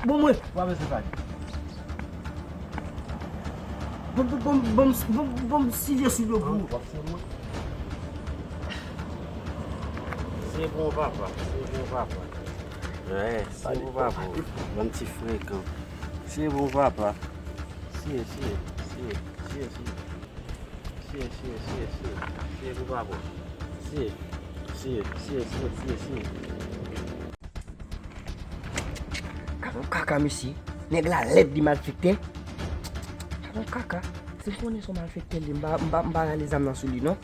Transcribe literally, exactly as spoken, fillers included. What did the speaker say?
Bon, mwen. Ou pa bezwen pale. Bon, bon, bon, bon, bon, bon, m sivye sou do pou ou. W ap fè mwen. Se bon, papa. Se bon, papa. Wi, se bon, papa. Ban m ti frekan. Se bon, papa. Siye, siye, siye, siye, siye. Siye, siye, siye, siye. Siye pou papa. Siye, siye, siye, siye, siye, siye. Gad yon kaka, mesye. Nèg la lèd, li malfektè. Gad yon kaka. Si m konnen se yon malfektè li, m pa, m pa, m pa rale zam nan sou li, non.